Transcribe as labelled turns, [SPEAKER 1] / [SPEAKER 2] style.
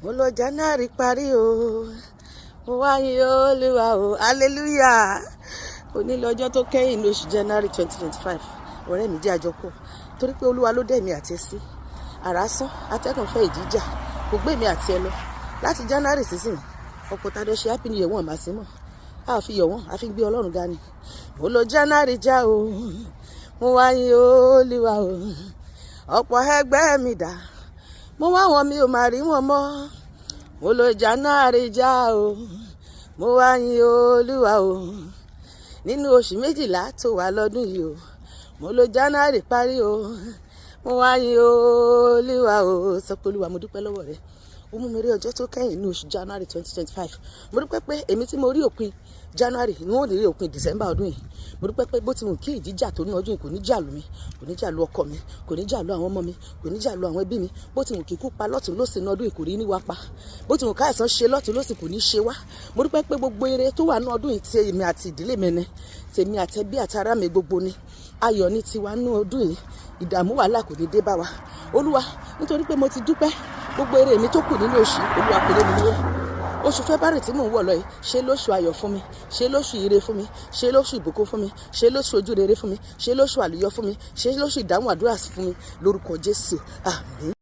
[SPEAKER 1] Mo lọ January parí o, mo wá yin Olúwa o, hallelujah. Òní lọ́jọ́ tó kẹ́yìn ní oṣù January 2025. Ọ̀rẹ́ mi, jẹ́ àjọkọ̀ torí pé Olúwa ló dẹ̀ mí àti ẹ sí. Àrá sán, atẹ́gùn fẹ́, ìjìjà kò gbé mi àti ẹ lọ. Láti January sísìn, ọ̀pọ̀ tá a jọ ṣe happy new year, wọn àmà sí mọ̀. A fi yọ̀ wọ́n, a fi gbé Ọlọ́run ga ni. Mo lọ January já o, mo wá yin Olúwa o. Ọ̀pọ̀ ẹgbẹ́ mi dà, mo wá wọn, mi ò máa rí wọn mọ́. Mo lọ January já o, mo wá yin Olúwa o. Nínú oṣù 12 tó wà lọ́dún yìí o, mo lọ January parí o, mo wá yin Olúwa o. Sọ pé, "Olúwa, mo dúpẹ́ lọ́wọ́ rẹ, ó mú mi rí ọjọ́ tó kẹ́yìn ní oṣù January 2025. Mo dúpẹ́ pé èmi tí mo rí òpin January ni wọ́n lè rí òpin December ọdún yìí. Mo dúpẹ́ pé bó ti wù kí ìjìjà tó ní ọdún yìí, kò ní jà lù mí, kò ní jà lù ọkọ mi, kò ní jà lù àwọn ọmọ mi, kò ní jà lù àwọn ẹbí mi. Bó ti wù kí ikú pa lọ́tún lósì ní ọdún yìí, kò rí ní wá pa. Bó ti wù káìsàn ṣe lọ́tún lósì, kò ní ṣe wá. Mo dúpẹ́ pé gbogbo ire tó wà ní ọdún yìí, ti èmi àti ìdílé mi ni, tèmi àti ẹbí àti ará mi gbogbo ni. Ayọ̀ ní tiwa ní ọdún yìí, ìdààmú, wàhálà kò ní dé bá wa. Olúwa, nítorí pé mo ti dúpẹ́, gbogbo ire mi tó kù nínú oṣù, Olúwa, kò lé mi lọ́wọ́. Oṣù February tí mò ń wọ̀ lọ yìí, ṣe lóṣù ayọ̀ fún mi, ṣe lóṣù ire fún mi, ṣe lóṣù ìbùkún fún mi, ṣe lóṣù ojú rere fún mi, ṣe lóṣù àlùyọ fún mi, ṣe lóṣù ìdáhùn àdúrà fún mi, lórúkọ Jésù, àmín."